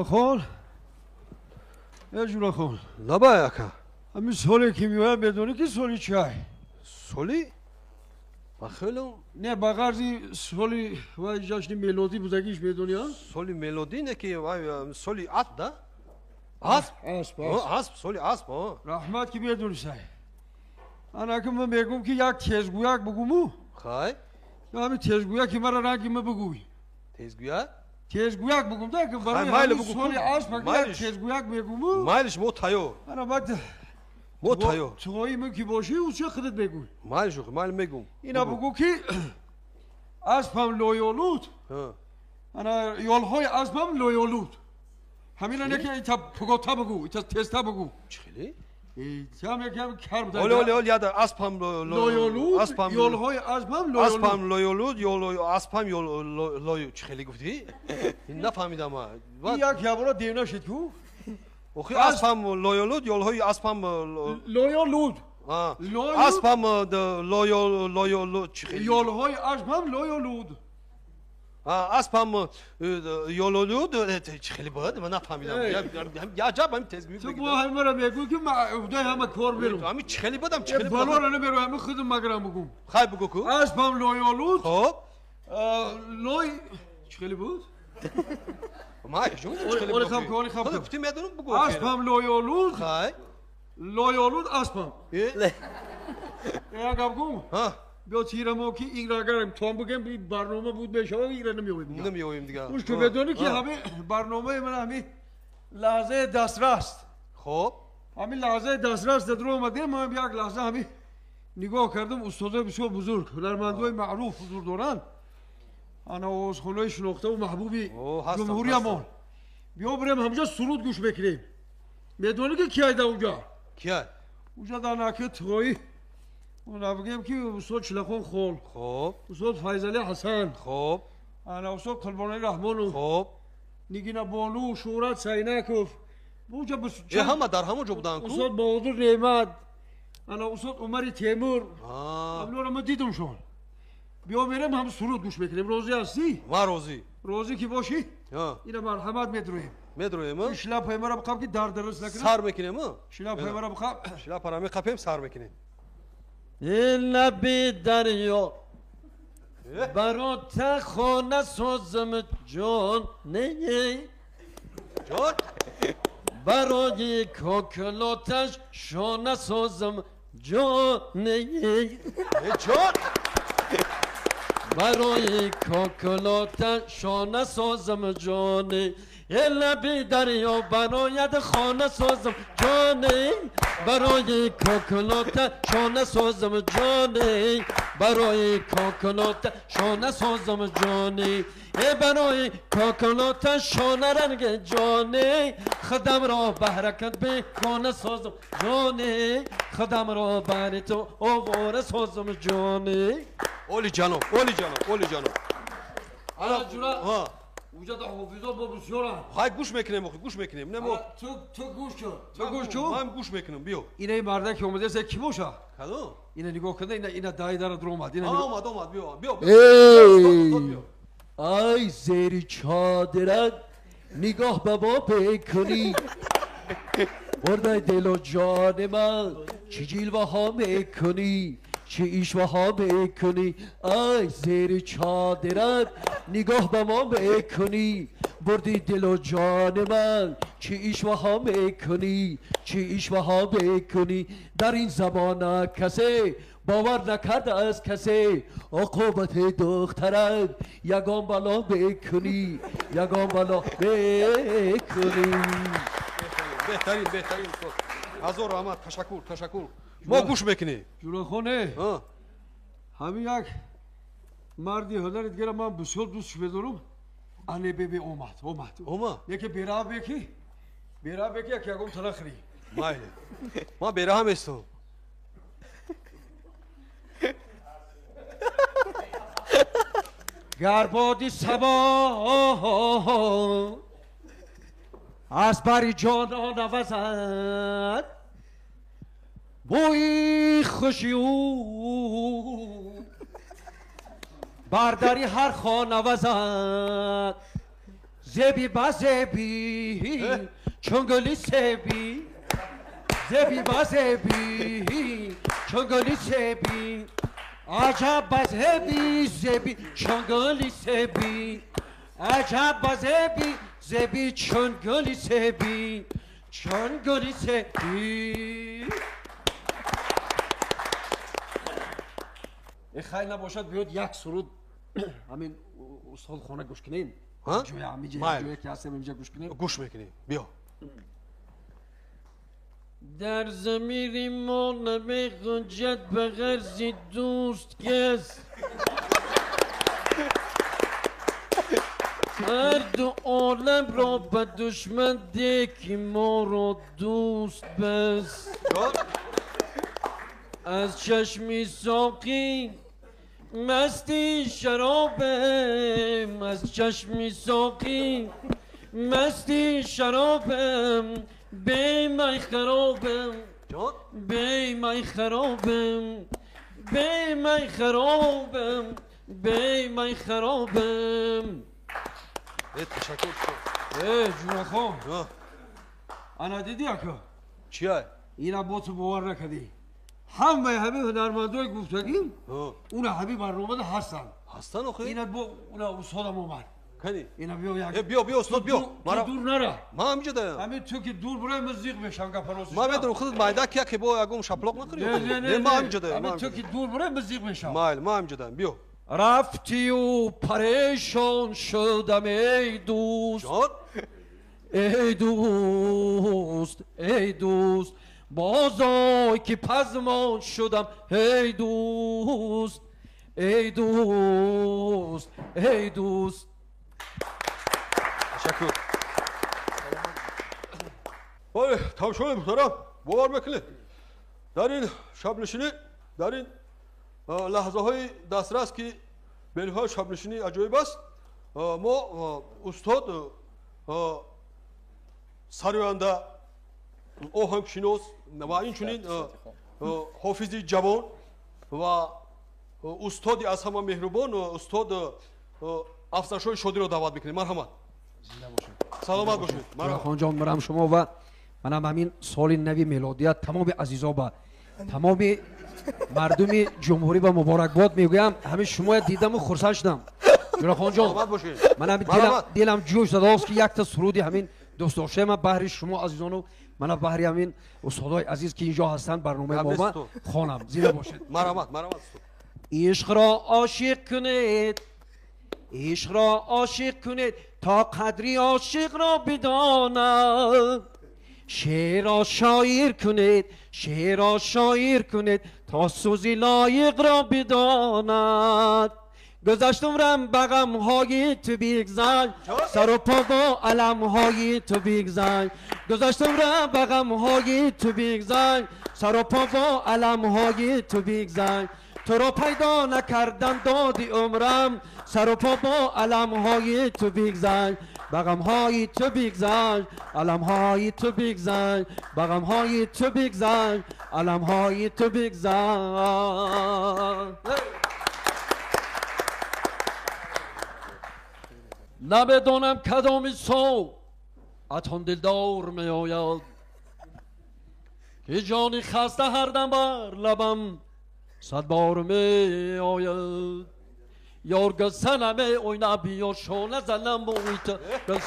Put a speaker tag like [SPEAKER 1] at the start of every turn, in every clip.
[SPEAKER 1] Хон, Ҷурахон.
[SPEAKER 2] Лабай, ака.
[SPEAKER 1] Ҳамин соле ки меояд, медонӣ ки соли чай?
[SPEAKER 2] Соли? Ба хелам.
[SPEAKER 1] Не, ба ғарзи соли вай ҷашни мелодӣ будагиш медонӣ, а?
[SPEAKER 2] Соли мелодӣ не ки вай соли асп да? Асп?
[SPEAKER 1] Асп,
[SPEAKER 2] асп, соли асп, а.
[SPEAKER 1] Раҳмат ки медонистай. Ана ки ман мегӯм ки як тезгӯяк бугуму.
[SPEAKER 2] Хай.
[SPEAKER 1] Ҳамин тезгӯяки мара ранги ма бугӯй.
[SPEAKER 2] Тезгӯяк?
[SPEAKER 1] Тезгӯяк бугум да, ки барои ҳамин соли асп як тезгӯяк мегуму.
[SPEAKER 2] Майлиш, мо тайёр.
[SPEAKER 1] Ана баъд
[SPEAKER 2] мо тайёр.
[SPEAKER 1] Туғои ман ки бошӣ, ӯ чӣ худат мегӯй?
[SPEAKER 2] Майлиш, майл мегум.
[SPEAKER 1] Ина бугӯ ки аспам лоёлуд. Ана ёлҳои аспам лоёлуд. Ҳамина не ки ита пугота бугӯ, ита тезта бугӯ.
[SPEAKER 2] Чӣ хеле?
[SPEAKER 1] Там якам кар
[SPEAKER 2] буд. Оле, оле, оле, яда аспам
[SPEAKER 1] лоёлуд, ёлҳои аспам лоёлуд.
[SPEAKER 2] Аспам лоёлуд, ёл аспам ёл лой чӣ хеле гуфтӣ? Нафаҳмидам ман.
[SPEAKER 1] Як ябора девна шид ку?
[SPEAKER 2] Охи аспам лоёлуд, ёлҳои аспам
[SPEAKER 1] лоёлуд.
[SPEAKER 2] Аспам лоё лоёлуд чӣ хеле?
[SPEAKER 1] Ёлҳои аспам лоёлуд.
[SPEAKER 2] Аспам ёлолуд чӣ хеле буд? Ман нафаҳмидам. Аҷаб ҳамин тез
[SPEAKER 1] мегӯӣ. Ту бо ҳамаро мегӯӣ ки ман уҳдаи ҳама кор берам.
[SPEAKER 2] Ҳамин чӣ хеле будам, чӣ хеле
[SPEAKER 1] буд? Балоро намерам, ҳамин худам магарам бугум.
[SPEAKER 2] Хай бугӯ ку.
[SPEAKER 1] Аспам лоёлуд.
[SPEAKER 2] Хоб.
[SPEAKER 1] Лой чӣ хеле буд?
[SPEAKER 2] Ман чӣ хеле буд?
[SPEAKER 1] Оли хаб ку, оли хаб ку.
[SPEAKER 2] Гуфтӣ медонам бугӯ.
[SPEAKER 1] Аспам лоёлуд.
[SPEAKER 2] Хай.
[SPEAKER 1] Лоёлуд аспам. Як гап гум?
[SPEAKER 2] Ҳа.
[SPEAKER 1] Биё тирамо ки инро агар имтиҳон бигем, барнома буд мешавад, инро намеёбем.
[SPEAKER 2] Намеёбем дигар.
[SPEAKER 1] Уш ту медонӣ ки ҳамин барномаи ман ҳамин лаҳзаи дастраст.
[SPEAKER 2] Хоб.
[SPEAKER 1] Ҳамин лаҳзаи дастраст дар омадем, ман як лаҳза ҳамин нигоҳ кардам, устодои бисёр бузург, ҳунармандои маъруф ҳузур доранд. Ана овозхонаи шинохтаву маҳбуби ҷумҳуриямон. Биё бирем ҳамҷа суруд гӯш мекунем. Медонӣ ки кияй дар унҷа?
[SPEAKER 2] Кияй?
[SPEAKER 1] Унҷа дар наки туғоӣ Она бигем ки устод Чилахон Хол.
[SPEAKER 2] Хоб.
[SPEAKER 1] Устод Файзали Ҳасан.
[SPEAKER 2] Хоб.
[SPEAKER 1] Ана устод Қурбонали Раҳмонов.
[SPEAKER 2] Хоб.
[SPEAKER 1] Нигина Бону, Шӯҳрат Сайнаков. Унҷа
[SPEAKER 2] ҳама дар ҳамон ҷо буданд ку?
[SPEAKER 1] Устод Баҳодур Неъмат. Ана устод Умари Темур. Ҳаминро ман дидамшон. Биё мерем ҳам суруд гӯш мекунем. Розӣ ҳастӣ?
[SPEAKER 2] Ман розӣ.
[SPEAKER 1] Розӣ ки бошӣ? Ина марҳамат медроем.
[SPEAKER 2] Медроем, а?
[SPEAKER 1] Шлапаи маро биқаб ки дар дарс накунам.
[SPEAKER 2] Сар мекунем, а?
[SPEAKER 1] Шлапаи маро биқаб.
[SPEAKER 2] Шлапаро меқапем, сар мекунем.
[SPEAKER 3] لبی دریا برات خانه سازم جان نه
[SPEAKER 2] جان
[SPEAKER 3] برای کاکلاتش شانه سازم جان نه
[SPEAKER 2] جان
[SPEAKER 3] برای کاکلاتش شانه سازم جان لبی دریا برایت خانه سازم جانه برای کاکلات شانه سازم جانه برای کاکلات شانه سازم جانه برای کاکلات شانه رنگ جانه خدم را بهرکت به گانه سازم جانه خدم را بر تو آواره سازم جانه
[SPEAKER 2] اولی جانو اولی جانو اولی جانو
[SPEAKER 3] ها
[SPEAKER 1] Уҷа да ҳофизо бо бисёранд.
[SPEAKER 2] Хай гӯш мекунем, охи гӯш мекунем. Не мо.
[SPEAKER 1] Ту ту гӯш кун. Ту гӯш кун.
[SPEAKER 2] Ман гӯш мекунам, биё.
[SPEAKER 1] Ина ин марда ки омадааст ки боша?
[SPEAKER 2] Кадом?
[SPEAKER 1] Ина нигоҳ кунда, ина ина даи дара дур омад. Ина
[SPEAKER 2] омад, омад, биё, биё.
[SPEAKER 3] Эй! Ай зери чодарат нигоҳ ба мо бикунӣ. Бурдаи дилу ҷони ман чӣ ҷилваҳо мекунӣ? Чӣ ишваҳо мекунӣ? Ай зери чодарат нигоҳ ба мо мекунӣ. Бурди дилу ҷони ман чӣ ишваҳо мекунӣ? Чӣ ишваҳо мекунӣ? Дар ин замона касе бовар накарда аз касе оқубати духтарат ягон бало мекунӣ, ягон бало мекунӣ.
[SPEAKER 2] Беҳтарин, беҳтарин устод. Ҳазор раҳмат, ташаккур, ташаккур. Мо гӯш мекунем.
[SPEAKER 1] Ҷурахоне, ҳамин як марди ҳунари дигара ман бисёр дӯстш медорам. Ане бебе омад, омад.
[SPEAKER 2] Омад?
[SPEAKER 1] Яке бераҳ беки, бераҳ беки як ягон тала хӯрӣ.
[SPEAKER 2] Майли. Ман бераҳ местам.
[SPEAKER 3] Гар боди сабо аз бари ҷонон навазад бӯи хуши ӯ бар дари ҳар хона вазад. زبی با زبی چون گلی سبی زبی با زبی چون گلی سبی عجب زبی زبی چون گلی سبی عجب زبی زبی چون گلی سبی چون گلی سبی
[SPEAKER 1] خیلی نباشد بیاد یک سرود همین استاد خانه گوش کنیم.
[SPEAKER 2] ها؟
[SPEAKER 1] جوی که هستم اینجا گوش کنیم.
[SPEAKER 2] گوش میکنیم. بیا.
[SPEAKER 3] در ضمیر ما نمی‌گنجد به غرض دوست کس هر دو عالم را به دشمن ده که ما را دوست بس از چشمی ساقی مستی شرابم از چشمی ساقی مستی شرابم بی می خرابم بی می خرابم بی می خرابم بی می خرابم.
[SPEAKER 2] تشکر.
[SPEAKER 1] جون خان انا دیدی اکا
[SPEAKER 2] چیه؟
[SPEAKER 1] اینا با تو باور نکردی همه همه هنرمندای گفتگیم اون همه برنامه هستن
[SPEAKER 2] هستن آخه
[SPEAKER 1] اینا با اون استادم اومد
[SPEAKER 2] کنی
[SPEAKER 1] اینا بیا یک
[SPEAKER 2] بیا بیا استاد بیا
[SPEAKER 1] تو دور نره
[SPEAKER 2] ما همینجا دارم
[SPEAKER 1] همین تو که دور برای من زیغ میشم گپروس
[SPEAKER 2] ما میدونم خودت مایده که با یگم شپلاق نخوری
[SPEAKER 1] نه
[SPEAKER 2] ما همینجا دارم
[SPEAKER 1] همین تو که دور برای من زیغ میشم
[SPEAKER 2] ما همینجا دارم بیا
[SPEAKER 3] رفتی و پریشان شدم ای دوست
[SPEAKER 2] جان
[SPEAKER 3] ای دوست ای دوست بازای که پزمان شدم ای دوست ای دوست ای دوست.
[SPEAKER 2] تشکر. بله تماشای محترم باور میکنید در این شب نشینی در این لحظه های دسترس که بینهای شب نشینی عجایب است ما استاد سراینده оҳангшинос ва инчунин ҳофизи ҷавон ва устоди аз ҳама меҳрубон устод Афзалшоҳи Шодиро даъват мекунем. Марҳамат. Саломат бошед.
[SPEAKER 3] Хонҷон мирам шумо ва манам ҳамин соли нави мелодия тамоми азизо ба тамоми мардуми ҷумҳурӣ ба муборакбод мегӯям. Ҳамин шумоя дидаму хурсанд шудам. Ҷурахонҷон ман ҳамин дилам ҷӯш задааст ки якта суруди ҳамин дӯстдоштаи ман баҳри шумо азизону мана баҳри ҳамин устодои азиз ки инҷо ҳастанд барномаи мо ман хонам. Зинда бошед.
[SPEAKER 2] Марҳамат, марҳамат устод.
[SPEAKER 3] Ишқро ошиқ кунед, ишқро ошиқ кунед то қадри ошиқро бидонад. Шеърро шоир кунед, шеърро шоир кунед то сӯзи лоиқро бидонад. گذشت عمرم به غم‌های تو بگذشت سر و پا با علم‌های تو بگذشت. گذشت عمرم به غم‌های تو بگذشت سر و پا با علم‌های تو بگذشت. تو را پیدا نکردم دادی عمرم سر و پا با علم‌های تو بگذشت. به غم‌های تو بگذشت علم‌های تو بگذشت به غم‌های تو بگذشت علم‌های تو بگذشت. نمیدانم کدام ساعت آن دلدار می آید که جانی خسته هر دم بر لبم صد بار می آید. یار گل اوینا بیا شونه زنم موی تو گل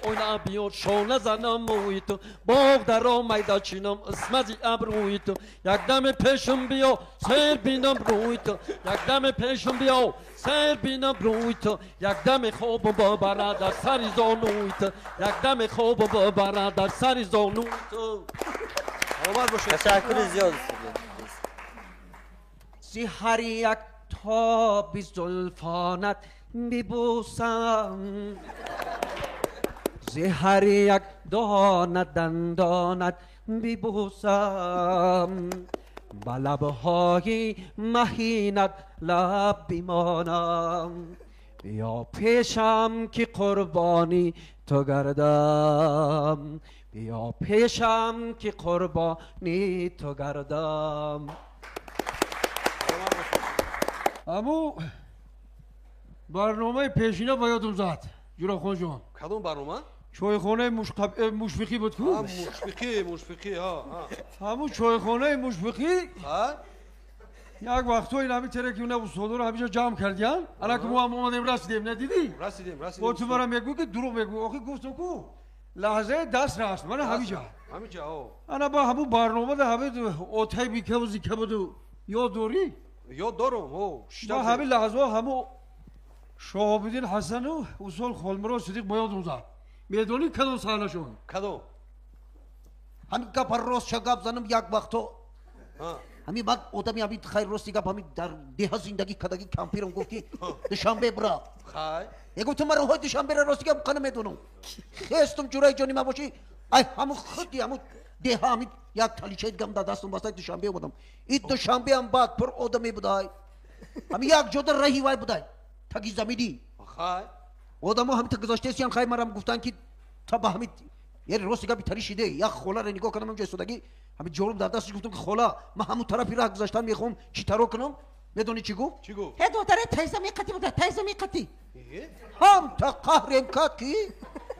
[SPEAKER 3] اوینا بیا شونه زنم موی تو باغ در آمیده چینم اسمزی ابروی تو یک دم پیشم بیا سیر بینم روی تو یک دم پیشم بیا سیر بینم روی تو یک دم خوابم ببره در سر زانوی تو یک دم خوابم ببره در سر زانوی تو.
[SPEAKER 4] تشکر زیاد.
[SPEAKER 3] سی هر یک تا بی زلفانت میبوسم ز هر یک دانه دندانت میبوسم به لبهای مهینت لب بیمانم بیا پیشم که قربانی تو گردم بیا پیشم که قربانی تو گردم.
[SPEAKER 1] امو برنامه پیشینه باید زد. Ҷурахон ҷон.
[SPEAKER 2] Кадом барнома?
[SPEAKER 1] Чойхонаи Мушфиқӣ буд ку?
[SPEAKER 2] Мушфиқӣ, Мушфиқӣ, ҳа, ҳа.
[SPEAKER 1] Ҳамун чойхонаи Мушфиқӣ.
[SPEAKER 2] Ҳа?
[SPEAKER 1] Як вақтҳо ин ҳамин тере ки уна устодоро ҳамеша ҷамъ кардиян, ана ки мо ҳам омадем расидем, надидӣ?
[SPEAKER 2] Расидем, расидем.
[SPEAKER 1] Бо ту мара мегӯ ки дурӯғ мегӯ. Охи гуфтам ку лаҳзаи даст раст, мана ҳамиҷа.
[SPEAKER 2] Ҳамиҷа, о.
[SPEAKER 1] Ана ба ҳамун барномада ҳамин отай бикабу зикабуду ёд дорӣ?
[SPEAKER 2] Ёд дорам, о.
[SPEAKER 1] Ба ҳамин лаҳзаҳо ҳамун Шоҳобиддин Ҳасану устод Холмурод Сидиқ ба ёдам зад. Медонӣ кадом саҳнашон?
[SPEAKER 2] Кадом?
[SPEAKER 5] Ҳамин гапа ростша гап занам як вақто. Ҳамин баъд одами ҳамин хайр рости гап ҳамин дар деҳа зиндагӣ кардагӣ кампирам гуфт ки Душанбе бира.
[SPEAKER 2] Хай.
[SPEAKER 5] Е гуфтам ман роҳҳои Душанберо рости гап қана медонам. Хестум ҷураи ҷони ман бошӣ, ай ҳамун худи ҳамун деҳа ҳамин як таличаи дигам дар дастам баста Душанбе омадам. И Душанбеам баъд пур одаме будай. Ҳамин як ҷода раҳи вай будай. Таги заминӣ.
[SPEAKER 2] Хай.
[SPEAKER 5] Одамо ҳамин та гузаштаесиян хай марам гуфтанд ки та ба ҳамин яъне рости гапи тари шиде як холаро нигоҳ кардам ҳамҷо истодагӣ ҳамин ҷоруб дар дасташ гуфтам ки хола ман ҳамун тарафи раҳ гузаштан мехоҳам чӣ таро кунам медонӣ чӣ гуфт?
[SPEAKER 2] Чӣ гуфт?
[SPEAKER 5] Ҳе додаре тайза меқатӣ буда тайза меқатӣ. Ҳам та қаҳрем кард ки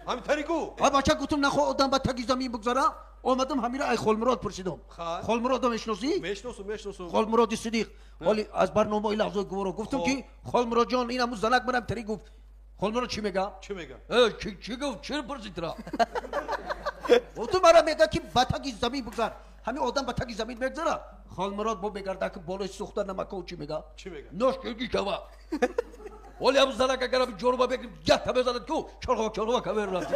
[SPEAKER 2] ҳамин тари гуфт.
[SPEAKER 5] А бача гуфтам нахоҳ одам ба таги замин бигзара. Омадам ҳамира ай Холмурод пурсидам. Холмуродо мешиносӣ?
[SPEAKER 2] Мешиносам, мешиносам.
[SPEAKER 5] Холмуроди Сидиқ. Ҳоли аз барномаи лаҳзаи гуворо гуфтам ки Холмурод ҷон ин ҳамун занак манам тари гуфт. Холмурод чӣ мега?
[SPEAKER 2] Чӣ мега?
[SPEAKER 5] Чӣ гуфт? Чӣ пурсид ра? Гуфтум мара мега ки ба таги замин бигзар. Ҳамин одам ба таги замин мегзара. Холмурод бо мегарда ки болои сӯхта намако чӣ мега?
[SPEAKER 2] Чӣ мега?
[SPEAKER 5] Нош кирги шава. Ҳоли ҳамун занак агар ҳамин ҷоруба бегирим якта мезанад ку чорхова чорхова камер рафт.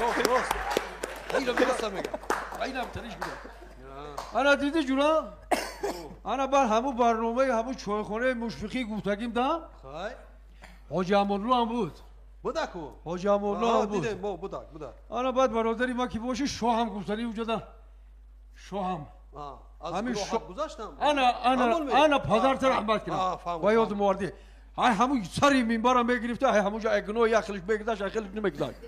[SPEAKER 2] Рост, рост. Инам мега.
[SPEAKER 1] Инам тариш мега. Ана дидӣ ҷура? Ана бар ҳамун барномаи ҳамун чойхонаи Мушфиқӣ гуфтагим да?
[SPEAKER 2] Хай.
[SPEAKER 1] Ҳоҷи Амонулло ҳам буд.
[SPEAKER 2] Будаку?
[SPEAKER 1] Ҳоҷи Амонулло ҳам буд.
[SPEAKER 2] Дидем, будак, будак.
[SPEAKER 1] Ана баъд бародари ма ки боши шоҳ ҳам гуфтани уҷода. Шоҳ ҳам.
[SPEAKER 2] Аз гуноҳат гузаштам.
[SPEAKER 1] Ана, ана, ана падарта раҳмат кунам. Ва ёдам овардӣ. Ай ҳамун сари минбарам мегирифта, ай ҳамунҷо ай гуноҳи як хелиш мегузашт, ай хелиш намегузашт.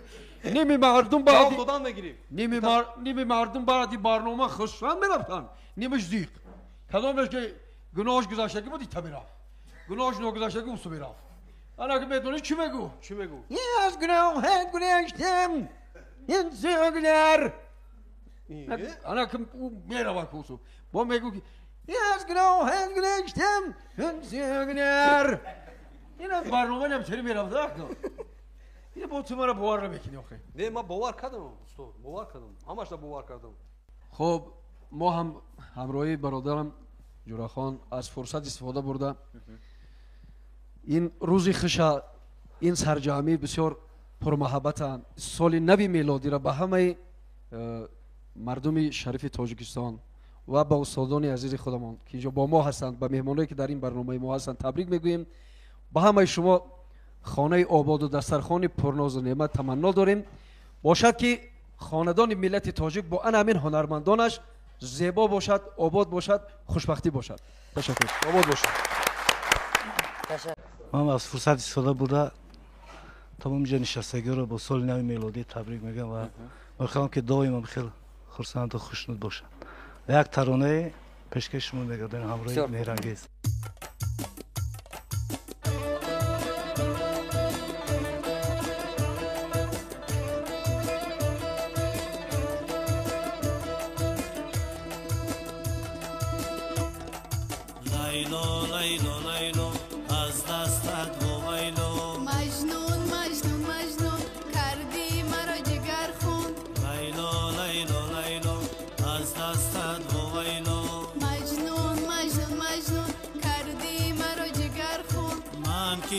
[SPEAKER 1] Ними мардум баъди
[SPEAKER 2] додан мегирифт.
[SPEAKER 1] Ними мардум баъди барнома хусран мерафтанд, нимаш зиқ. Кадомеш ки гуноҳаш гузаштагӣ буд, ита мерафт. Гуноҳаш ногузаштагӣ усу мерафт. Ана ки медонӣ чӣ мегӯ?
[SPEAKER 2] Чӣ мегӯ?
[SPEAKER 1] Аз гуноҳат гузаштам, ин зиғнар. Ана ки ӯ меравад ку усу. Бо мегӯ ки аз гуноҳат гузаштам, ин зиғнар. Ин барнома нам сари мерафт. Ин бо ту мара бовар намекунӣ охе.
[SPEAKER 2] Не, ман бовар кардам, устод, бовар кардам. Ҳамашро бовар кардам.
[SPEAKER 3] Хуб, мо ҳам ҳамроҳи бародарам Ҷурахон аз фурсат истифода бурда ин рӯзи хуша, ин сарҷамъӣ бисёр пурмуҳаббатанд. Соли нави мелодиро ба ҳамаи мардуми шарифи Тоҷикистон ва ба устодони азизи худамон ки инҷо бо мо ҳастанд, ба меҳмоное ки дар ин барномаи мо ҳастанд табрик мегӯем. Ба ҳамаи шумо хонаи ободу дастархони пурнозу неъмат таманно дорем. Бошад ки хонадони миллати тоҷик бо ана ҳамин ҳунармандонаш зебо бошад, обод бошад, хушбахтӣ бошад. Ташаккур.
[SPEAKER 2] Обод бошад.
[SPEAKER 6] Ман аз фурсат истифода бурда тамоми ҷо нишастагиро бо соли нави мелодӣ табрик мегӯям ва мехоҳам ки доимо хеле хурсанду хушнуд бошанд. Як таронае пешкаши шумо мегардонем ҳамроҳи Меҳрангез.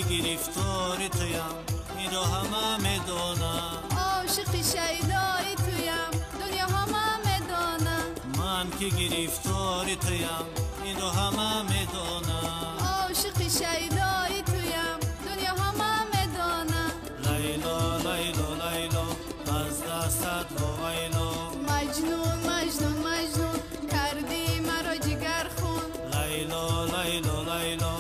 [SPEAKER 7] گرفتار تویم اینو همه میدونم،
[SPEAKER 8] عاشق شیدای تویم دنیا همه میدونم،
[SPEAKER 7] من که گرفتار تویم اینو همه میدونم،
[SPEAKER 8] عاشق شیدای تویم دنیا همه میدونم.
[SPEAKER 7] لیلا لیلا لیلا از دستت واویلا،
[SPEAKER 8] مجنون مجنون مجنون کردی مرا جگر خون،
[SPEAKER 7] لیلا لیلا لیلا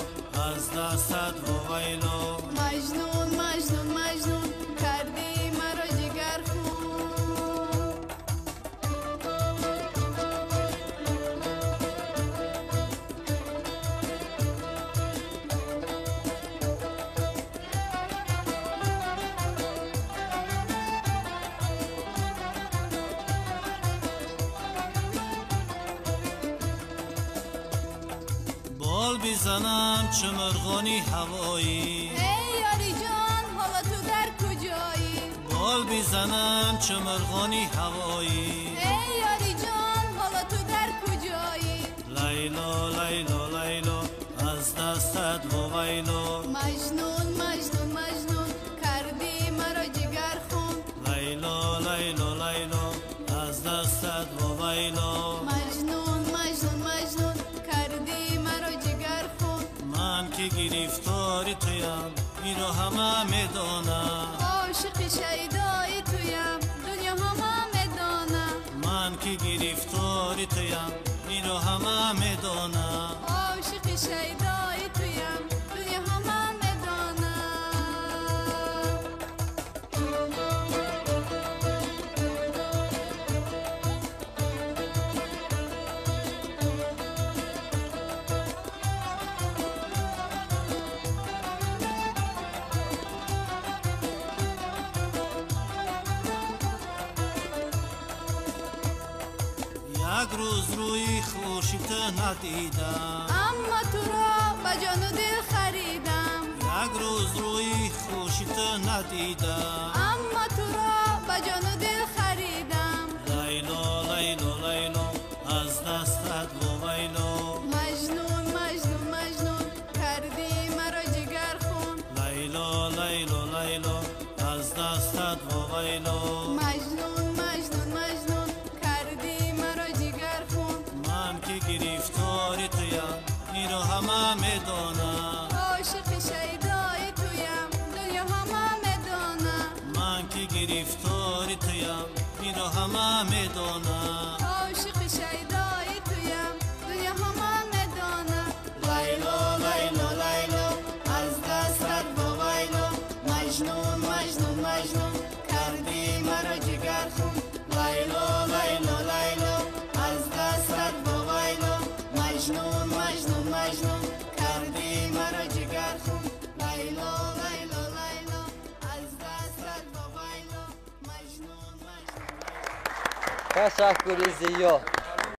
[SPEAKER 7] از دستت واویلا،
[SPEAKER 8] مجنون مجنون مجنون کردی مرا جگر خون.
[SPEAKER 7] بزنم چه مرغانی هوایی
[SPEAKER 8] ای یاری جان حالا تو در کجایی
[SPEAKER 7] بال بزنم چه مرغانی هوایی
[SPEAKER 8] ای یاری جان حالا تو در کجایی
[SPEAKER 7] لیلا لیلا لیلا از دستت واویلا
[SPEAKER 8] مجنون مجنون مجنون کردی مرا جگر خون
[SPEAKER 7] لیلا لیلا لیلا از دستت واویلا
[SPEAKER 8] مجنون مجنون مجنون کردی مرا جگر خون
[SPEAKER 7] من که گرفتار تویم این را همه میدانم
[SPEAKER 8] عاشق شیدای تویم دنیا همه میدانم
[SPEAKER 7] من که گرفتار تویم این را همه میدانم
[SPEAKER 8] عاشق شیدای تویم دنیا همه میدانم.
[SPEAKER 7] یک روز روی خورشید ندیدم
[SPEAKER 8] اما تو را با جان و دل خریدم
[SPEAKER 7] یک روز روی خورشید ندیدم
[SPEAKER 8] اما تو را با جان و دل خریدم
[SPEAKER 7] لیلا لیلا لیلا از دستت واویلا
[SPEAKER 8] مجنون مجنون مجنون کردی مرا جگر خون
[SPEAKER 7] لیلا لیلا لیلا از دستت واویلا
[SPEAKER 8] مجنون مجنون مجنون کردی مرا جگر خون
[SPEAKER 7] من که گرفتار تویم این را همه میدانم
[SPEAKER 8] عاشق شیدای تویم دنیا همه میدانم
[SPEAKER 7] من که گرفتار تویم این را همه میدانم
[SPEAKER 8] عاشق شیدای تویم دنیا همه میدانم
[SPEAKER 7] لیلا لیلا لیلا از دستت واویلا مجنون مجنون مجنون کردی مرا جگر خون لیلا لیلا لیلا از دستت واویلا مجنون مجنون مجنون کردی مرا جگر خون لیلا لیلا لیلا از دستت واویلا مجنون مجنون.
[SPEAKER 4] Ташаккури зиёд.